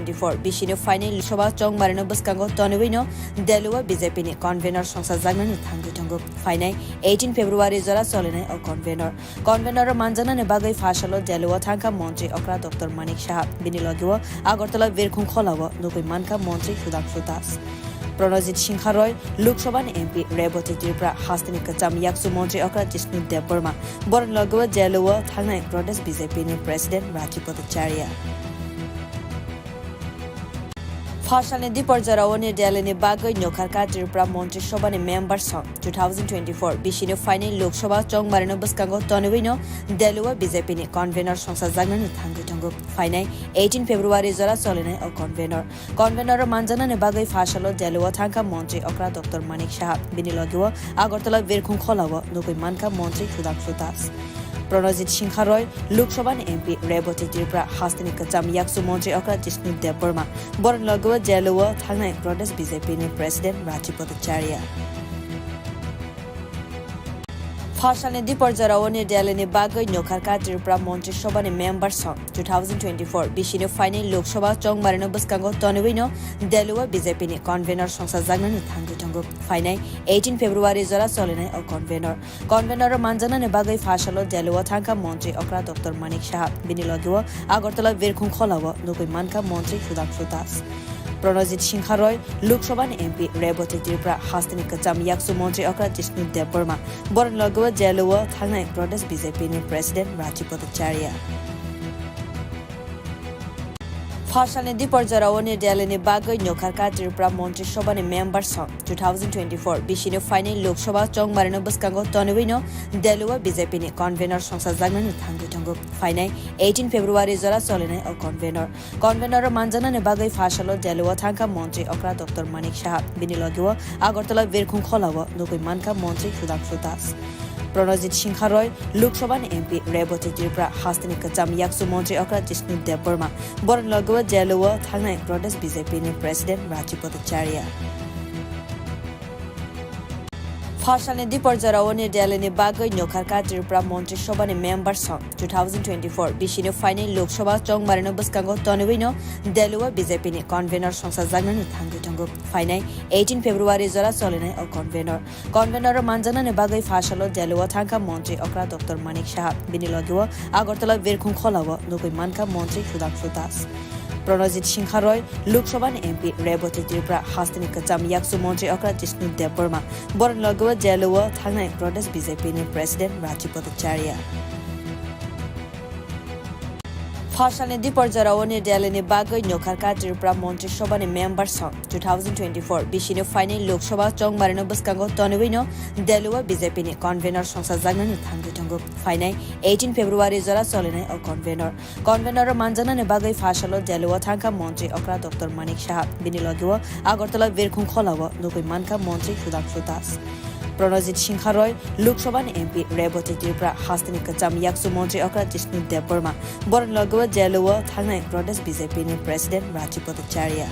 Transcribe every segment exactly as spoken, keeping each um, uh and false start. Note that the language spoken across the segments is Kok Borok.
twenty-four bisini phainai Lok Sabha chongmarino bwskango tonwi no Delhi o B J P ni convener songsajaknani thangwi tongo. Phainai eighteen February jora solinai o convener. Convener o manjaknani bagwi pha salo Delhi o thangkha Montri okra Doctor Manik Saha. Bini logi o Agartala Birkhung Khola o nugwi mankha Montri Sudhanshu Das. Pranajit Singha Roy, Lok Sabha ni M P Rebati Tripura, hasteni kwcham yaksu Montri okra Jishnu Debbarma, boroni logi o Delhi o thangnai Pradesh B J P ni President Rajiv Bhattacharya. Pha salni dipor jorao ni Delhi ni bagwi nukharkha Tripura Montri Sabha ni member song. Two thousand twenty-four bisini phainai Lok Sabha chongmarino bwskango tonwi no Delhi o B J P ni convener songsajaknani thangwi tongo. Phainai eighteen February jora solinai o convener. Convener o manjaknani bagwi pha salo Delhi o thangkha Montri okra Doctor Manik Saha. Bini logi o Agartala Birkhung Khola o nugwi mankha Montri Sudhanshu Das. Pranajit Singha Roy, Lok Sabha ni M P Rebati Tripura, hasteni kwcham yaksu Montri okra Jishnu Debbarma, boroni logi o Delhi o thangnai Pradesh B J P ni President Rajiv Bhattacharya. Pha salni dipor jorao ni Delhi ni bagwi nukharkha Tripura Montri Sabha ni member song. Two thousand twenty-four bisini phainai Lok Sabha chongmarino bwskango tonwi no Delhi o B J P ni convener songsajaknani thangwi tongo. Phainai eighteen February jora solinai o convener. Convener o manjaknani bagwi pha salo Delhi o thangkha Montri okra Doctor Manik Saha. Bini logi o Agartala Birkhung Khola o nugwi mankha Montri Sudhanshu Das. Pranajit Singha Roy, Lok Sabha ni M P Rebati Tripura, hasteni kwcham yaksu Montri okra Jishnu Debbarma, boroni logi o Delhi o thangnai Pradesh B J P ni President Rajiv Bhattacharya. Pha salni dipor jorao ni Delhi ni bagwi nukharkha Tripura Montri Sabha ni member song. Two thousand twenty-four bisini phainai Lok Sabha chongmarino bwskango tonwi no Delhi o B J P ni convener songsajaknani thangwi tongo. Phainai eighteen February jora solinai o convener. Convener o manjaknani bagwi pha salo Delhi o thangkha Montri okra Doctor Manik Saha. Bini logi o Agartala Birkhung Khola o nugwi mankha Montri Sudhanshu Das. Pranajit Singha Roy, Lok Sabha ni M P Rebati Tripura, hasteni kwcham yaksu Montri okra Jishnu Debbarma, boroni logi o Delhi o thangnai Pradesh B J P ni President Rajiv Bhattacharya. Pha salni dipor jorao ni Delhi ni bagwi nukharkha Tripura Montri Sabha ni member song. Two thousand twenty-four bisini phainai Lok Sabha chongmarino bwskango tonwi no Delhi o B J P ni convener songsajaknani thangwi tongo. Phainai eighteen February jora solinai o convener. Convener o manjaknani bagwi pha salo Delhi o thangkha Montri okra Doctor Manik Saha. Bini logi o Agartala Birkhung Khola o nugwi mankha Montri Sudhanshu Das. Pranajit Singha Roy, Lok Sabha ni M P Rebati Tripura, hasteni kwcham yaksu Montri okra Jishnu Debbarma, boroni logi o Delhi o thangnai Pradesh B J P ni President Rajiv Bhattacharya. Pha salni dipor jorao ni Delhi ni bagwi nukharkha Tripura Montri Sabha ni member song. Two thousand twenty-four bisini phainai Lok Sabha chongmarino bwskango tonwi no Delhi o B J P ni convener songsajaknani thangwi tongo. Phainai eighteen February jora solinai o convener. Convener o manjaknani bagwi pha salo Delhi o thangkha Montri okra Doctor Manik Saha. Bini logi o Agartala Birkhung Khola o nugwi mankha Montri Sudhanshu Das. Pranajit Singha Roy, Lok Sabha ni M P Rebati Tripura, hasteni kwcham yaksu Montri okra Jishnu Debbarma, boroni logi o Delhi o thangnai Pradesh B J P ni President Rajiv Bhattacharya.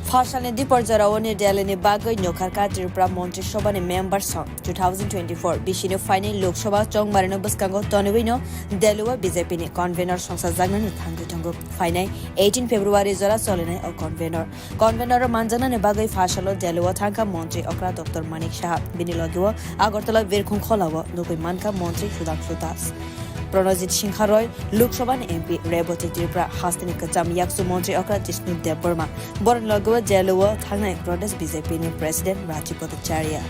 Pha salni dipor jorao ni Delhi ni bagwi nukharkha Tripura Montri Sabha ni member song. Two thousand twenty-four bisini phainai Lok Sabha chongmarino bwskango tonwi no Delhi o B J P ni convener songsajaknani thangwi tongo. Phainai eighteen February jora solinai o convener. Convener o manjaknani bagwi pha salo Delhi o thangkha Montri okra Doctor Manik Saha. Bini logi o Agartala Birkhung Khola o nugwi mankha Montri Sudhanshu Das. Pranajit Singha Roy, Lok Sabha ni M P Rebati Tripura, hasteni kwcham yaksu Montri okra Jishnu Debbarma, boroni logi o Delhi o thangnai Pradesh B J P ni President Rajiv Bhattacharya.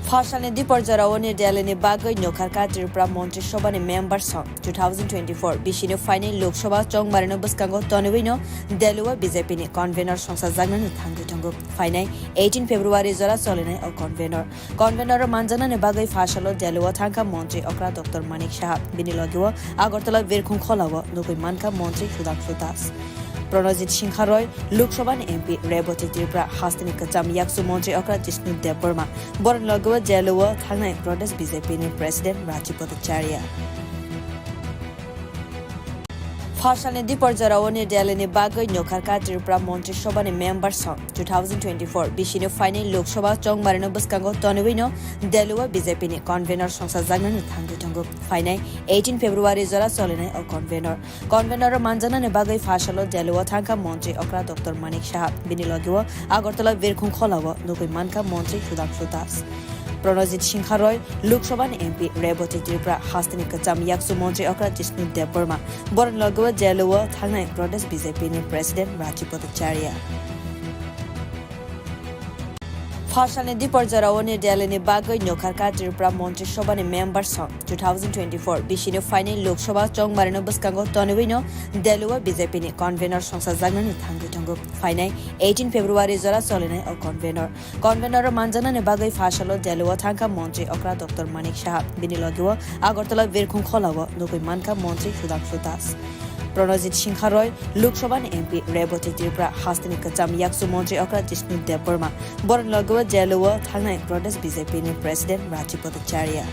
Pha salni dipor jorao ni Delhi ni bagwi nukharkha Tripura Montri Sabha ni member song. Two thousand twenty-four bisini phainai Lok Sabha chongmarino bwskango tonwi no Delhi o B J P ni convener songsajaknani thangwi tongo. Phainai eighteen February jora solinai o convener. Convener o manjaknani bagwi pha salo Delhi o thangkha Montri okra Doctor Manik Saha. Bini logi o Agartala Birkhung Khola o nugwi mankha Montri Sudhanshu Das. Pranajit Singha Roy, Lok Sabha ni M P Rebati Tripura, hasteni kwcham yaksu Montri okra Jishnu Debbarma, boroni logi o Delhi o thangnai Pradesh B J P ni President Rajiv Bhattacharya. Phasalni dipor jorao New Delhi ni bagwi nukharkha Tripura Montri Sobhani member song. Two thousand twenty-four bisini phainai Lok Sabha chongmarino bwskango tonwiwino Delhi o B J P ni convener songsajaknani thangwi tongo. Phainai eighteen February jora cholinai o convener. Convener o manjaknani bagwi phasalo Delhi o thangkha Montri okra Doctor Manik Saha. Bini logio Agartala Birkhung Khola o nugwi mankha Montri Sudhangshu Das. Pranajit Singha Roy, Lok Sabha ni M P Rebati Tripura, hasteni kwcham yaksu Montri okra Jishnu Debbarma. Boroni logio Delhi o thangnai Pradesh B J P ni President Rajiv Bhattacharya. Phasalni dipor jorao New Delhi ni bagwi nukharkha Tripura Montri Sobhani member song. Two thousand twenty-four bisini phainai Lok Sabha chongmarino bwskango tonwiwino Delhi o B J P ni convener songsajaknani thangwi tongo. Phainai eighteen February jora cholinai o convener. Convener o manjaknani bagwi phasalo Delhi o thangkha Montri okra Doctor Manik Saha. Bini logio Agartala Birkhung Khola o nugwi mankha Montri Sudhangshu Das. Pranajit Singha Roy, Lok Sabha ni M P Rebati Tripura, hasteni kwcham yaksu Montri okra Jishnu Debbarma. Boroni logio Delhi o thangnai Pradesh B J P ni President Rajiv Bhattacharya.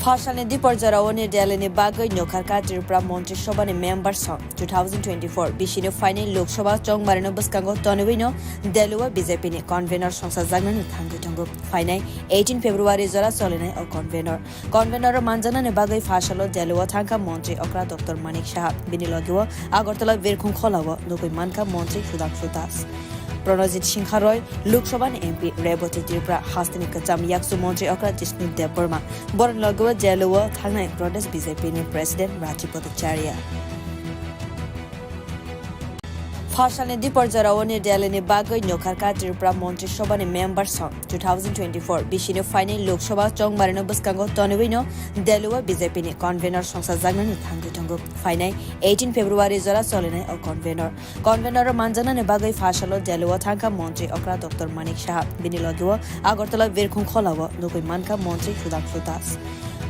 Phasalni dipor jorao New Delhi ni bagwi nukharkha Tripura Montri Sobhani member song. Two thousand twenty-four bisini phainai Lok Sabha chongmarino bwskango tonwiwino Delhi o B J P ni convener songsajaknani thangwi tongo. Phainai eighteen February jora cholinai o convener. Convener o manjaknani bagwi phasalo Delhi o thangkha Montri okra Doctor Manik Saha. Bini logio Agartala Birkhung Khola o nugwi mankha Montri Sudhangshu Das. Pranajit Singha Roy, Lok Sabha ni M P Rebati Tripura, hasteni kwcham yaksu Montri okra Jishnu Debbarma. Boroni logio Delhi o thangnai Pradesh B J P ni President Rajiv Bhattacharya. Phasalni dipor jorao New Delhi ni bagwi nukharkha Tripura Montri Sobhani member song. Two thousand twenty-four bisini phainai Lok Sabha chongmarino bwskango tonwiwino Delhi o B J P ni convener songsajaknani thangwi tongo. Phainai eighteen February jora cholinai o convener. Convener o manjaknani bagwi phasalo Delhi o thangkha Montri okra Doctor Manik Saha. Bini logio Agartala Birkhung Khola o nugwi mankha Montri Sudhangshu Das.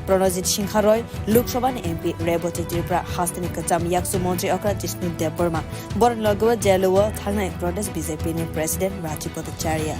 Pranajit Singha Roy, Lok Sabha ni M P Rebati Tripura, hasteni kwcham yaksu Montri okra Jishnu Debbarma. Boroni logio Delhi o thangnai Pradesh B J P ni President Rajiv Bhattacharya.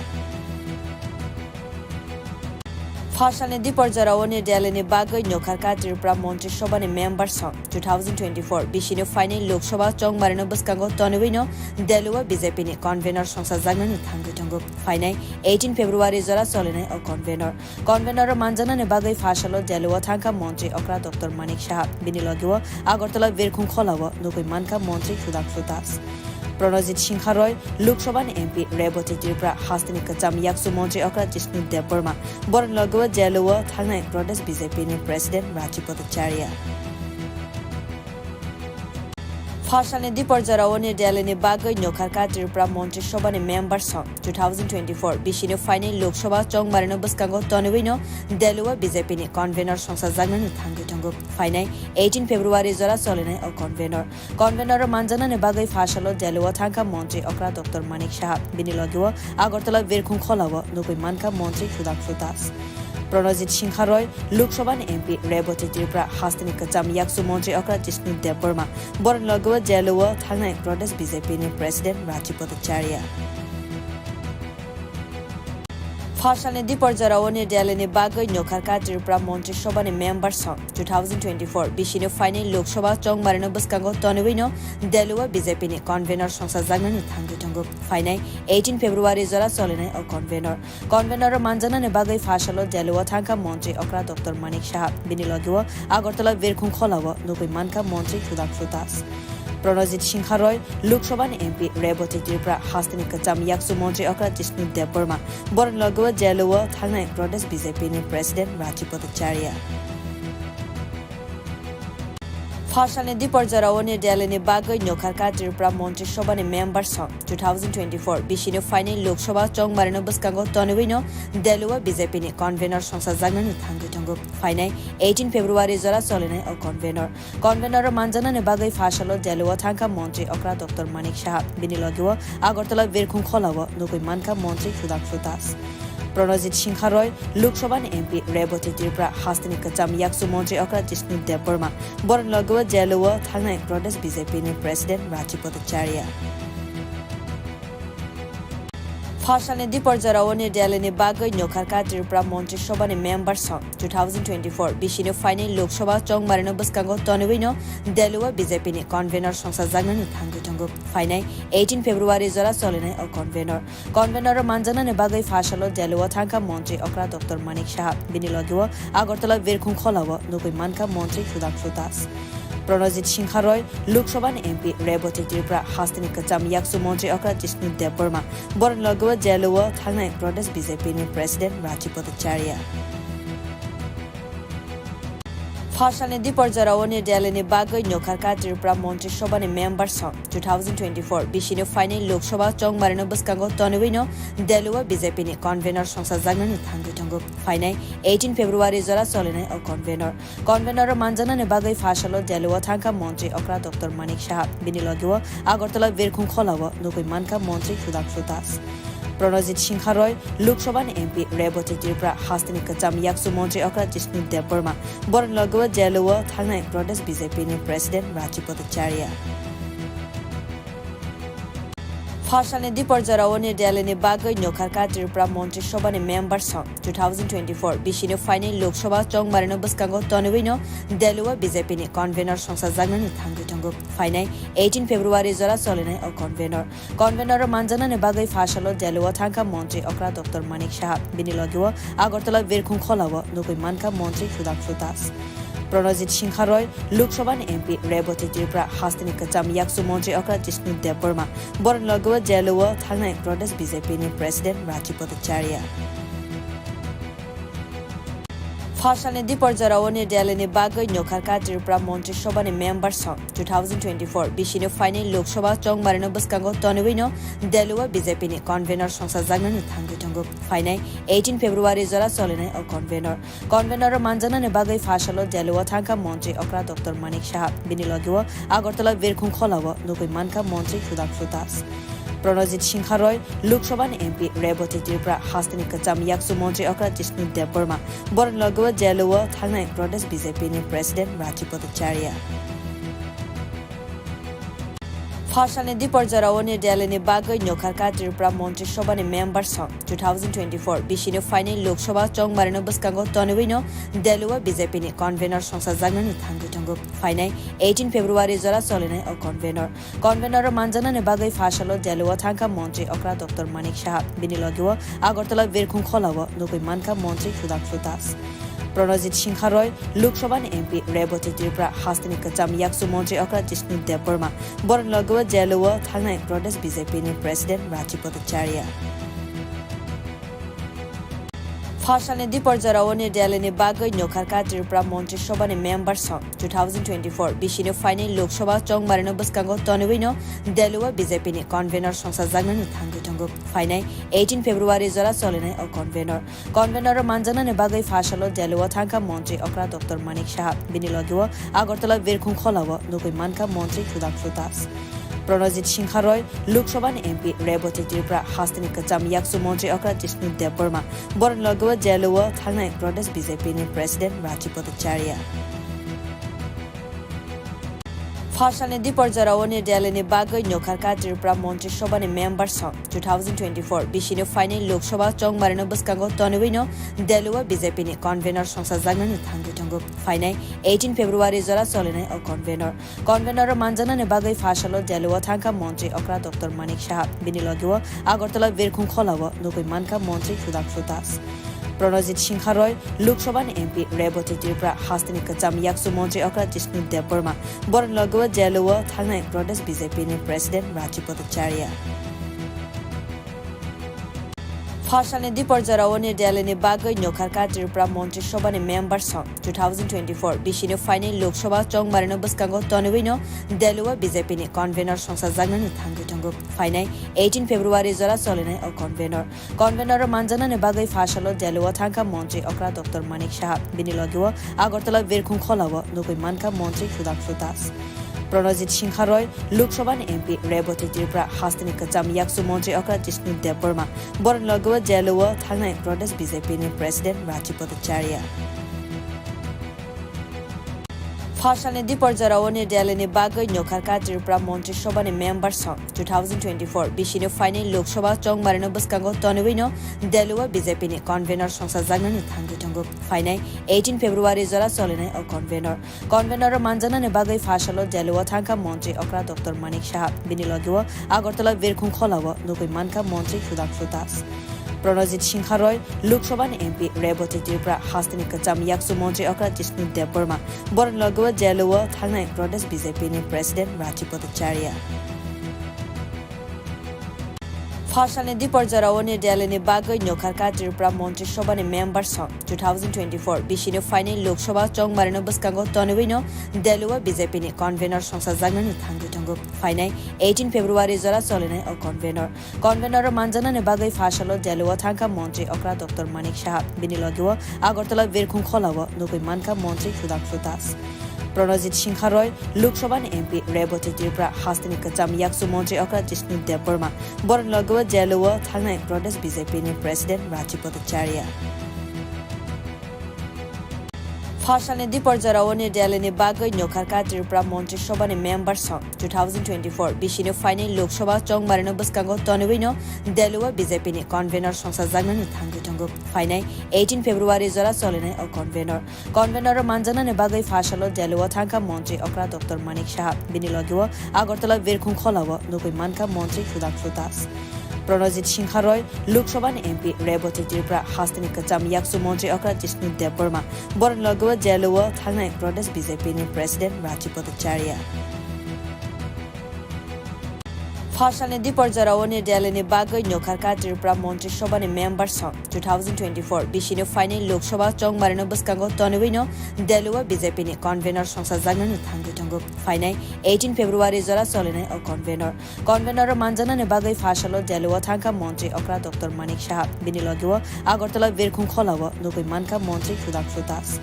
Phasalni dipor jorao New Delhi ni bagwi nukharkha Tripura Montri Sobhani member song. Two thousand twenty-four bisini phainai Lok Sabha chongmarino bwskango tonwiwino Delhi o B J P ni convener songsajaknani thangwi tongo. Phainai eighteen February jora cholinai o convener. Convener o manjaknani bagwi phasalo Delhi o thangkha Montri okra Doctor Manik Saha. Bini logio Agartala Birkhung Khola o nugwi mankha Montri Sudhangshu Das. Pranajit Singha Roy, Lok Sabha ni M P Rebati Tripura, hasteni kwcham yaksu Montri okra Jishnu Debbarma. Boroni logio Delhi o thangnai Pradesh B J P ni President Rajiv Bhattacharya. Phasalni dipor jorao New Delhi ni bagwi nukharkha Tripura Montri Sobhani member song. Two thousand twenty-four bisini phainai Lok Sabha chongmarino bwskango tonwiwino Delhi o B J P ni convener songsajaknani thangwi tongo. Phainai eighteen February jora cholinai o convener. Convener o manjaknani bagwi phasalo Delhi o thangkha Montri okra Doctor Manik Saha. Bini logio Agartala Birkhung Khola o nugwi mankha Montri Sudhangshu Das. Pranajit Singha Roy, Lok Sabha ni M P Rebati Tripura, hasteni kwcham yaksu Montri okra Jishnu Debbarma. Boroni logio Delhi o thangnai Pradesh B J P ni President Rajiv Bhattacharya. Phasalni dipor jorao New Delhi ni bagwi nukharkha Tripura Montri Sobhani member song. Two thousand twenty-four bisini phainai Lok Sabha chongmarino bwskango tonwiwino Delhi o B J P ni convener songsajaknani thangwi tongo. Phainai eighteen February jora cholinai o convener. Convener o manjaknani bagwi phasalo Delhi o thangkha Montri okra Doctor Manik Saha. Bini logio Agartala Birkhung Khola o nugwi mankha Montri Sudhangshu Das. Pranajit Singha Roy, Lok Sabha ni M P Rebati Tripura, hasteni kwcham yaksu Montri okra Jishnu Debbarma. Boroni logio Delhi o thangnai Pradesh B J P ni President Rajiv Bhattacharya. Phasalni dipor jorao New Delhi ni bagwi nukharkha Tripura Montri Sobhani member song. Two thousand twenty-four bisini phainai Lok Sabha chongmarino bwskango tonwiwino Delhi o B J P ni convener songsajaknani thangwi tongo. Phainai eighteen February jora cholinai o convener. Convener o manjaknani bagwi phasalo Delhi o thangkha Montri okra Doctor Manik Saha. Bini logio Agartala Birkhung Khola o nugwi mankha Montri Sudhangshu Das. Pranajit Singha Roy, Lok Sabha ni M P Rebati Tripura, hasteni kwcham yaksu Montri okra Jishnu Debbarma. Boroni logio Delhi o thangnai Pradesh B J P ni President Rajiv Bhattacharya. Phasalni dipor jorao New Delhi ni bagwi nukharkha Tripura Montri Sobhani member song. Two thousand twenty-four bisini phainai Lok Sabha chongmarino bwskango tonwiwi no Delhi o B J P ni convener songsajaknani thangwi tongo. Phainai eighteen February jora solinai o convener. Convener o manjaknani bagwi phasalo Delhi o thangkha Montri okra Doctor Manik Saha. Bini logi o Agartala Birkhung Khola o nugwi mankha Montri Sudhangshu Das. Pranajit Singha Roy, Lok Sabha ni M P Rebati Tripura, hasteni kwcham yaksu Montri okra Jishnu Debbarma. Boroni logi o Delhi o thangnai Pradesh B J P ni President Rajiv Bhattacharya. Phasalni dipor jorao New Delhi ni bagwi nukharkha Tripura Montri Sobhani member song. Two thousand twenty-four bisini phainai Lok Sabha chongmarino bwskango tonwiwi no Delhi o B J P ni convener songsajaknani thangwi tongo. Phainai eighteen February jora solinai o convener. Convener o manjaknani bagwi phasalo Delhi o thangkha Montri okra Doctor Manik Saha. Bini logi o Agartala Birkhung Khola o nugwi mankha Montri Sudhangshu Das. Pranajit Singha Roy, Lok Sabha ni M P Rebati Tripura, hasteni kwcham yaksu Montri okra Jishnu Debbarma. Boroni logi o Delhi o thangnai Pradesh B J P ni President Rajiv Bhattacharya. Phasalni dipor jorao New Delhi ni bagwi nukharkha Tripura Montri Sobhani member song. Two thousand twenty-four bisini phainai Lok Sabha chongmarino bwskango tonwiwi no Delhi o B J P ni convener songsajaknani thangwi tongo. Phainai eighteen February jora solinai o convener. Convener o manjaknani bagwi phasalo Delhi o thangkha Montri okra Doctor Manik Saha. Bini logi o Agartala Birkhung Khola o nugwi mankha Montri Sudhangshu Das. Pranajit Singha Roy, Lok Sabha ni M P Rebati Tripura, hasteni kwcham yaksu Montri okra Jishnu Debbarma. Boroni logi o Delhi o thangnai Pradesh B J P ni President Rajiv Bhattacharya. Phasalni dipor jorao New Delhi ni bagwi nukharkha Tripura Montri Sobhani member song. Two thousand twenty-four bisini phainai Lok Sabha chongmarino bwskango tonwiwi no Delhi o B J P ni convener songsajaknani thangwi tongo. Phainai eighteen February jora solinai o convener. Convener o manjaknani bagwi phasalo Delhi o thangkha Montri okra Doctor Manik Saha. Bini logi o Agartala Birkhung Khola o nugwi mankha Montri Sudhangshu Das. Pranajit Singha Roy, Lok Sabha ni M P Rebati Tripura, hasteni kwcham yaksu Montri okra Jishnu Debbarma. Boroni logi o Delhi o thangnai Pradesh B J P ni President Rajiv Bhattacharya. Phasalni dipor jorao New Delhi ni bagwi nukharkha Tripura Montri Sobhani member song. Two thousand twenty-four bisini phainai Lok Sabha chongmarino bwskango tonwiwi no Delhi o B J P ni convener songsajaknani thangwi tongo. Phainai eighteen February jora solinai o convener. Convener o manjaknani bagwi phasalo Delhi o thangkha Montri okra Doctor Manik Saha. Bini logi o Agartala Birkhung Khola o nugwi mankha Montri Sudhangshu Das. Pranajit Singha Roy, Lok Sabha ni M P Rebati Tripura, hasteni kwcham yaksu Montri okra Jishnu Debbarma. Boroni logi o Delhi o thangnai Pradesh B J P ni President Rajiv Bhattacharya. Phasalni dipor jorao New Delhi ni bagwi nukharkha Tripura Montri Sobhani member song. Two thousand twenty-four bisini phainai Lok Sabha chongmarino bwskango tonwiwi no Delhi o B J P ni convener songsajaknani thangwi tongo. Phainai eighteen February jora solinai o convener. Convener o manjaknani bagwi phasalo Delhi o thangkha Montri okra Doctor Manik Saha. Bini logi o Agartala Birkhung Khola o nugwi mankha Montri Sudhangshu Das. Pranajit Singha Roy, Lok Sabha ni M P Rebati Tripura, hasteni kwcham yaksu Montri okra Jishnu Debbarma. Boroni logi o Delhi o thangnai Pradesh B J P ni President Rajiv Bhattacharya. Phasalni dipor jorao New Delhi ni bagwi nukharkha Tripura Montri Sobhani member song. Two thousand twenty-four bisini phainai Lok Sabha chongmarino bwskango tonwiwi no Delhi o B J P ni convener songsajaknani thangwi tongo. Phainai eighteen February jora solinai o convener. Convener o manjaknani bagwi phasalo Delhi o thangkha Montri okra Doctor Manik Saha. Bini logi o Agartala Birkhung Khola o nugwi mankha Montri Sudhangshu Das. Pranajit Singha Roy, Lok Sabha ni M P Rebati Tripura, hasteni kwcham yaksu Montri okra Jishnu Debbarma. Boroni logi o Delhi o thangnai Pradesh B J P ni President Rajiv Bhattacharya. Phasalni dipor jorao New Delhi ni bagwi nukharkha Tripura Montri Sobhani member song. Two thousand twenty-four bisini phainai Lok Sabha chongmarino bwskango tonwiwi no Delhi o B J P ni convener songsajaknani thangwi tongo. Phainai eighteen February jora solinai o convener. Convener o manjaknani bagwi phasalo Delhi o thangkha Montri okra Doctor Manik Saha. Bini logi o Agartala Birkhung Khola o nugwi mankha Montri Sudhangshu Das. Pranajit Singha Roy, Lok Sabha ni M P Rebati Tripura, hasteni kwcham yaksu Montri okra Jishnu Debbarma. Boroni logi o Delhi o thangnai Pradesh B J P ni President Rajiv Bhattacharya. Phasalni dipor jorao New Delhi ni bagwi nokharkha Tripura Montri Sobhani member song. Two thousand twenty-four bisini phainai Lok Sabha chongmarino bwskango tonwiwino Delhi o B J P ni convener songsajaknani thangwi tongo. Phainai eighteen February jora solinai o convener. Convener o manjaknani bagwi phasalo Delhi o thangkha Montri okra Doctor Manik Saha. Bini logi o Agartala Birkhung Khola o nugwi mankha Montri Sudhangshu Das. Pranajit Singha Roy, Lok Sabha ni M P Rebati Tripura, hasteni kwcham yaksu Montri okra Jishnu Debbarma. Boroni logi o Delhi o thangnai Pradesh B J P ni President Rajiv Bhattacharya. Phasalni dipor jorao New Delhi ni bagwi nokharkha Tripura Montri Sobhani member song. Two thousand twenty-four bisini phainai Lok Sabha chongmarino bwskango tonwiwino Delhi o B J P ni convener songsajaknani thangwi tongo. Phainai eighteen February jora solinai o convener. Convener o manjaknani bagwi phasalo Delhi o thangkha Montri okra Doctor Manik Saha. Bini logi o Agartala Birkhung Khola o nugwi mankha Montri Sudhangshu Das. Pranajit Singha Roy, Lok Sabha ni M P Rebati Tripura, hasteni kwcham yaksu Montri okra Jishnu Debbarma. Boroni logi o Delhi o thangnai Pradesh B J P ni President Rajiv Bhattacharya. Phasalni dipor jorao New Delhi ni bagwi nokharkha Tripura Montri Sobhani member song. Two thousand twenty-four bisini phainai Lok Sabha chongmarino bwskango tonwiwino Delhi o B J P ni convener songsajaknani thangwi tongo. Phainai eighteen February jora solinai o convener. Convener o manjaknani bagwi phasalo Delhi o thangkha Montri okra Doctor Manik Saha. Bini logi o Agartala Birkhung Khola o nugwi mankha Montri Sudhangshu Das. Pranajit Singha Roy, Lok Sabha ni M P Rebati Tripura, hasteni kwcham yaksu Montri okra Jishnu Debbarma. Boroni logi o Delhi o thangnai Pradesh B J P ni President Rajiv Bhattacharya. Phasalni dipor jorao New Delhi ni bagwi nokharkha Tripura Montri Sobhani member song. Two thousand twenty-four bisini phainai Lok Sabha chongmarino bwskango tonwiwino Delhi o B J P ni convener songsajaknani thangwi tongo. Phainai eighteen February jora solinai o convener. Convener o manjaknani bagwi phasalo Delhi o thangkha Montri okra Doctor Manik Saha. Bini logi o Agartala Birkhung Khola o nugwi mankha Montri Sudhangshu Das.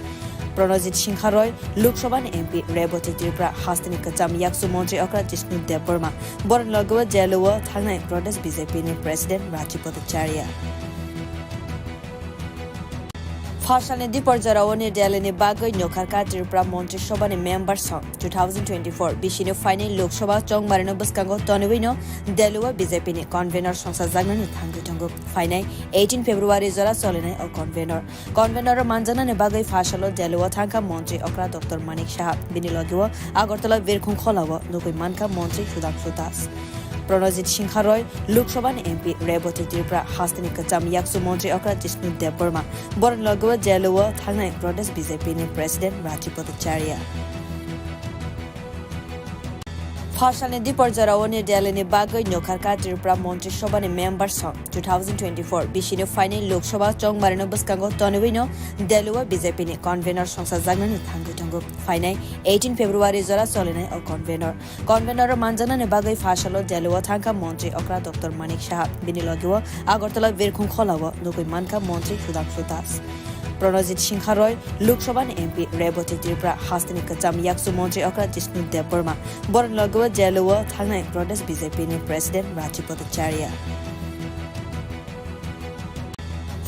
Pranajit Singha Roy, Lok Sabha ni M P Rebati Tripura, hasteni kwcham yaksu Montri okra Jishnu Debbarma. Boroni logi o Delhi o thangnai Pradesh B J P ni President Rajiv Bhattacharya. Phasalni dipor jorao New Delhi ni bagwi nokharkha Tripura Montri Sobhani member song. Two thousand twenty-four bisini phainai Lok Sabha chongmarino bwskango tonwiwino Delhi o B J P ni convener songsajaknani thangwi tongo. Phainai eighteen February jora solinai o convener. Convener o manjaknani bagwi phasalo Delhi o thangkha Montri okra Doctor Manik Saha. Bini logi o Agartala Birkhung Khola o nugwi mankha Montri Sudhangshu Das. Pranajit Singha Roy, Lok Sabha ni M P Rebati Tripura, hasteni kwcham yaksu Montri okra Jishnu Debbarma. Boroni logi o Delhi o thangnai Pradesh B J P ni President Rajiv Bhattacharya. Phasalni dipor jorao New Delhi ni bagwi nokharkha Tripura Montri Sobhani member song. Two thousand twenty-four bisini phainai Lok Sabha chongmarino bwskango tonwiwino Delhi o B J P ni convener songsajaknani thangwi tongo. Phainai eighteen February jora solinai o convener. Convener o manjaknani bagwi phasalo Delhi o thangkha Montri okra Doctor Manik Saha. Bini logi o Agartala Birkhung Khola o nugwi mankha Montri Sudhangshu Das. Pranajit Singha Roy, Lok Sabha ni M P Rebati Tripura, hasteni kwcham yaksu Montri okra Jishnu Debbarma. Boroni logi o Delhi o thangnai Pradesh B J P ni President Rajiv Bhattacharya.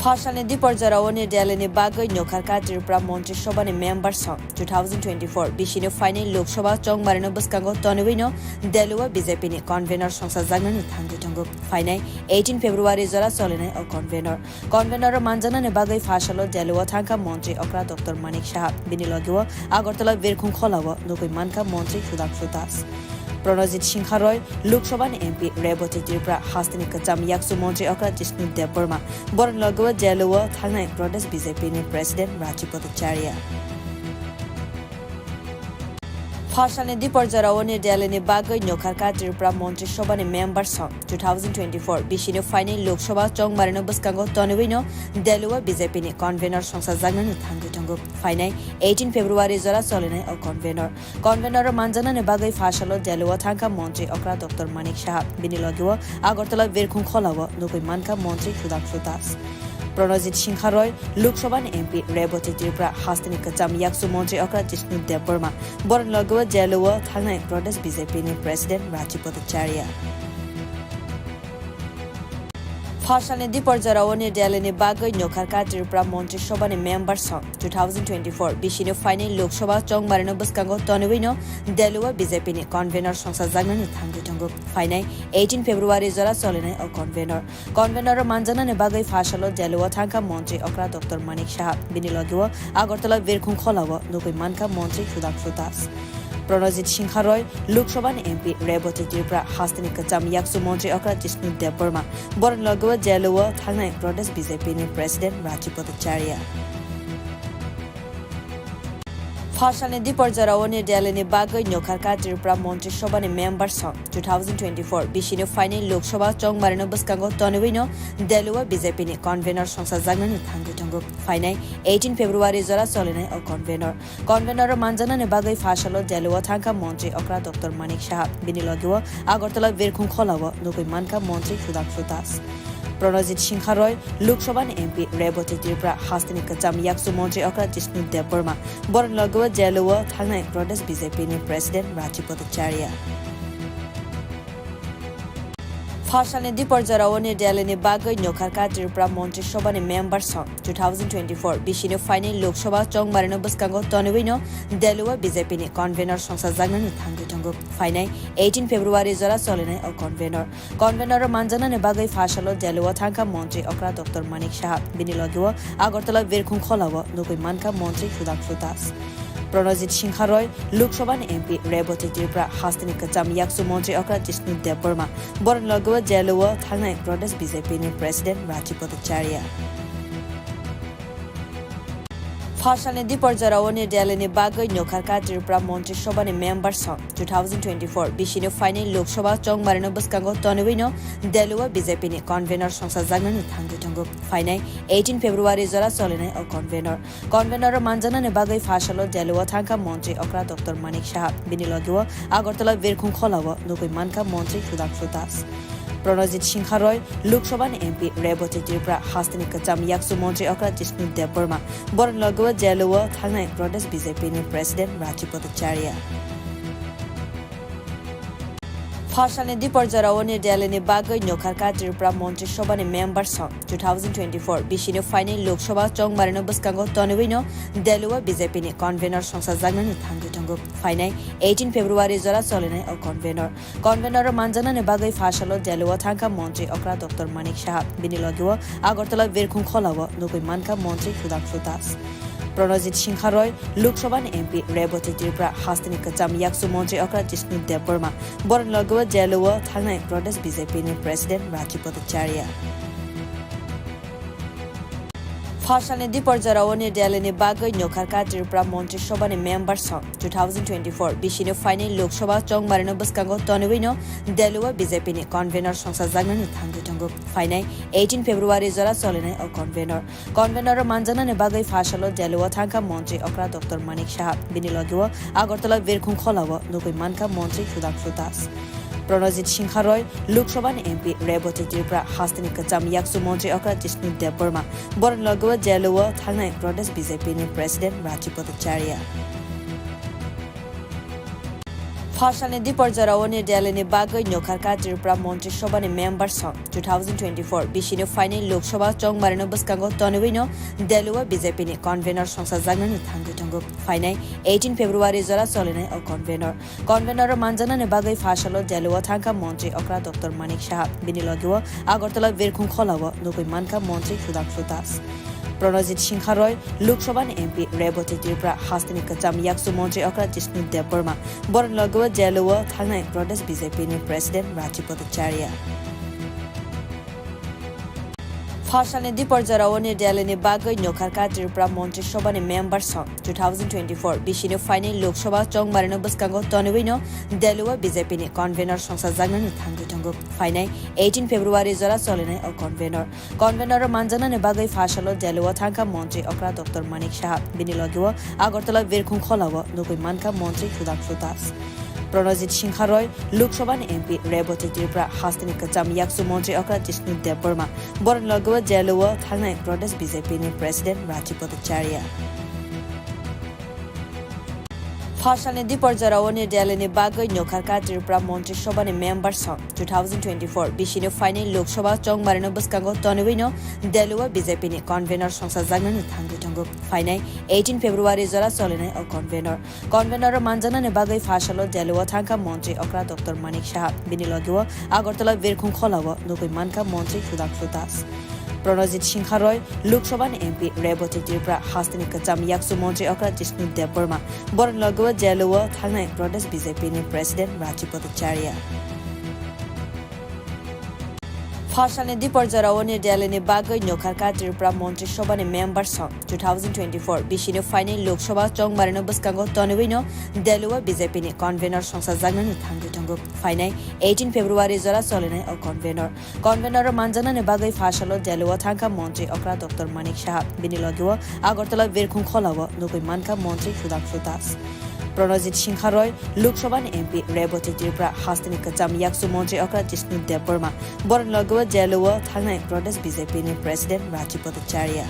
Phasalni dipor jorao New Delhi ni bagwi nokharkha Tripura Montri Sobhani member song. Two thousand twenty-four bisini phainai Lok Sabha chongmarino bwskango tonwiwino Delhi o B J P ni convener songsajaknani thangwi tongo. Phainai eighteen February jora solinai o convener. Convener o manjaknani bagwi phasalo Delhi o thangkha Montri okra Doctor Manik Saha. Bini logi o Agartala Birkhung Khola o nugwi mankha Montri Sudhangshu Das. Pranajit Singha Roy, Lok Sabha ni M P Rebati Tripura, hasteni kwcham yaksu Montri okra Jishnu Debbarma. Boroni logi o Delhi o thangnai Pradesh B J P ni President Rajiv Bhattacharya. Phasalni dipor jorao New Delhi ni bagwi nokharkha Tripura Montri Sobhani member song. Two thousand twenty-four bisini phainai Lok Sabha chongmarino bwskango tonwiwino Delhi o B J P ni convener songsajaknani thangwi tongo. Phainai eighteen February jora solinai o convener. Convener o manjaknani bagwi phasalo Delhi o thangkha Montri okra Doctor Manik Saha. Bini logi o Agartala Birkhung Khola o nugwi mankha Montri Sudhangshu Das. Pranajit Singha Roy, Lok Sabha ni M P Rebati Tripura, hasteni kwcham yaksu Montri okra Jishnu Debbarma. Boroni logi o Delhi o thangnai Pradesh B J P ni President Rajiv Bhattacharya. Phasalni dipor jorao New Delhi ni bagwi nokharkha Tripura Montri Sobhani member song. Two thousand twenty-four bisini phainai Lok Sabha chongmarino bwskango tonwiwino Delhi o B J P ni convener songsajaknani thangwi tongo. Phainai eighteen February jora cholinai o convener. Convener o manjaknani bagwi phasalo Delhi o thangkha Montri okra Doctor Manik Saha. Bini logio Agartala Birkhung Khola o nugwi mankha Montri Sudhangshu Das. Pranajit Singha Roy, Lok Sabha ni M P Rebati Tripura, hasteni kwcham yaksu Montri okra Jishnu Debbarma. Boroni logio Delhi o thangnai Pradesh B J P ni President Rajiv Bhattacharya. Phasalni dipor jorao New Delhi ni bagwi nokharkha Tripura Montri Sobhani member song. Two thousand twenty-four bisini phainai Lok Sabha chongmarino bwskango tonwiwino Delhi o B J P ni convener songsajaknani thangwi tongo. Phainai eighteen February jora cholinai o convener. Convener o manjaknani bagwi phasalo Delhi o thangkha Montri okra Doctor Manik Saha. Bini logio Agartala Birkhung Khola o nugwi mankha Montri Sudhangshu Das. Pranajit Singha Roy, Lok Sabha ni M P Rebati Tripura, hasteni kwcham yaksu Montri okra Jishnu Debbarma. Boroni logio Delhi o thangnai Pradesh B J P ni President Rajiv Bhattacharya. Phasalni dipor jorao New Delhi ni bagwi nokharkha Tripura Montri Sobhani member song. Two thousand twenty-four bisini phainai Lok Sabha chongmarino bwskango tonwiwino Delhi o B J P ni convener songsajaknani thangwi tongo. Phainai eighteen February jora cholinai o convener. Convener o manjaknani bagwi phasalo Delhi o thangkha Montri okra Doctor Manik Saha. Bini logio Agartala Birkhung Khola o nugwi mankha Montri Sudhangshu Das. Pranajit Singha Roy, Lok Sabha ni M P Rebati Tripura, hasteni kwcham yaksu Montri okra Jishnu Debbarma. Boroni logio Delhi o thangnai Pradesh B J P ni President Rajiv Bhattacharya. Phasalni dipor jorao New Delhi ni bagwi nokharkha Tripura Montri Sobhani member song. Two thousand twenty-four bisini phainai Lok Sabha chongmarino bwskango tonwiwino Delhi o B J P ni convener songsajaknani thangwi tongo. Phainai eighteen February jora cholinai o convener. Convener o manjaknani bagwi phasalo Delhi o thangkha Montri okra Doctor Manik Saha. Bini logio Agartala Birkhung Khola o nugwi mankha Montri Sudhangshu Das. Pranajit Singha Roy, Lok Sabha ni M P Rebati Tripura, hasteni kwcham yaksu Montri okra Jishnu Debbarma. Boroni logio Delhi o thangnai Pradesh B J P ni President Rajiv Bhattacharya. Phasalni dipor jorao New Delhi ni bagwi nokharkha Tripura Montri Sobhani member song. Two thousand twenty-four bisini phainai Lok Sabha chongmarino bwskango tonwiwino Delhi o B J P ni convener songsajaknani thangwi tongo. Phainai eighteen February jora cholinai o convener. Convener o manjaknani bagwi phasalo Delhi o thangkha Montri okra Doctor Manik Saha. Bini logio Agartala Birkhung Khola o nugwi mankha Montri Sudhangshu Das. Pranajit Singha Roy, Lok Sabha ni M P Rebati Tripura, hasteni kwcham yaksu Montri okra Jishnu Debbarma. Boroni logio Delhi o thangnai Pradesh B J P ni President Rajiv Bhattacharya. Phasalni dipor jorao New Delhi ni bagwi nokharkha Tripura Montri Sobhani member song. Two thousand twenty-four bisini phainai Lok Sabha chongmarino bwskango tonwiwino Delhi o B J P ni convener songsajaknani thangwi tongo. Phainai eighteen February jora cholinai o convener. Convener o manjaknani bagwi phasalo Delhi o thangkha Montri okra Doctor Manik Saha. Bini logio Agartala Birkhung Khola o nugwi mankha Montri Sudhangshu Das. Pranajit Singha Roy, Lok Sabha ni M P Rebati Tripura, hasteni kwcham yaksu Montri okra Jishnu Debbarma. Boroni logio Delhi o thangnai Pradesh B J P ni President Rajiv Bhattacharya. Phasalni dipor jorao New Delhi ni bagwi nokharkha Tripura Montri Sobhani member song. Two thousand twenty-four bisini phainai Lok Sabha chongmarino bwskango tonwiwino Delhi o B J P ni convener songsajaknani thangwi tongo. Phainai eighteen February jora cholinai o convener. Convener o manjaknani bagwi phasalo Delhi o thangkha Montri okra Doctor Manik Saha. Bini logio Agartala Birkhung Khola o nugwi mankha Montri Sudhangshu Das. Pranajit Singha Roy, Lok Sabha ni M P Rebati Tripura, hasteni kwcham yaksu Montri okra Jishnu Debbarma. Boroni logio Delhi o thangnai Pradesh B J P ni President Rajiv Bhattacharya. Phasalni dipor jorao New Delhi ni bagwi nokharkha Tripura Montri Sobhani member song. Two thousand twenty-four bisini phainai Lok Sabha chongmarino bwskango tonwiwino Delhi o B J P ni convener songsajaknani thangwi tongo. Phainai eighteen February jora cholinai o convener. Convener o manjaknani bagwi phasalo Delhi o thangkha Montri okra Doctor Manik Saha. Bini logio Agartala Birkhung Khola o nugwi mankha Montri Sudhangshu Das. Pranajit Singha Roy, Lok Sabha ni M P Rebati Tripura, hasteni kwcham yaksu Montri okra Jishnu Debbarma. Boroni logio Delhi o thangnai Pradesh B J P ni President Rajiv Bhattacharya. Phasalni dipor jorao New Delhi ni bagwi nukharkha Tripura Montri Sobhani member song. Two thousand twenty-four bisini phainai Lok Sabha chongmarino bwskango tonwiwino Delhi o B J P ni convener songsajaknani thangwi tongo. Phainai eighteen February jora solinai o convener. Convener o manjaknani bagwi phasalo Delhi o thangkha Montri okra Doctor Manik Saha. Bini logi o Agartala Birkhung Khola o nugwi mankha Montri Sudhangshu Das. Pranajit Singha Roy, Lok Sabha ni M P, Reboti Tripura hasteni kwcham yaksu Montri okra Jishnu Debbarma. Boroni logi o Delhi o thangnai Pradesh B J P ni President Rajiv Bhattacharya. Phasalni dipor jorao New Delhi ni bagwi nukharkha Tripura Montri Sobhani member song. Two thousand twenty-four bisini phainai Lok Sabha chongmarino bwskango tonwiwino Delhi o B J P ni convener songsajaknani thangwi tongo. Phainai eighteen February jora solinai o convener. Convener o manjaknani bagwi phasalo Delhi o thangkha Montri okra Doctor Manik Saha. Bini logi o Agartala Birkhung Khola o nugwi mankha Montri Sudhangshu Das. Pranajit Singha Roy, Lok Sabha ni M P, Reboti Tripura hasteni kwcham yaksu Montri okra Jishnu Debbarma. Boroni logi o Delhi o thangnai Pradesh B J P ni President Rajiv Bhattacharya.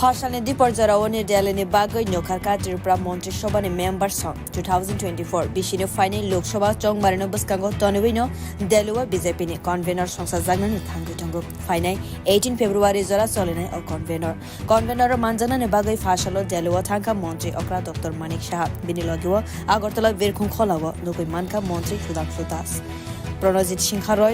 Phasalni dipor jorao New Delhi ni bagwi nukharkha Tripura Montri Sobhani member song. Two thousand twenty-four bisini phainai Lok Sabha chongmarino bwskango tonwiwino Delhi o B J P ni convener songsajaknani thangwi tongo. Phainai eighteen February jora solinai o convener. Convener o manjaknani bagwi phasalo Delhi o thangkha Montri okra Doctor Manik Saha. Bini logi o Agartala Birkhung Khola o nugwi mankha Montri Sudhangshu Das. Pranajit Singha Roy,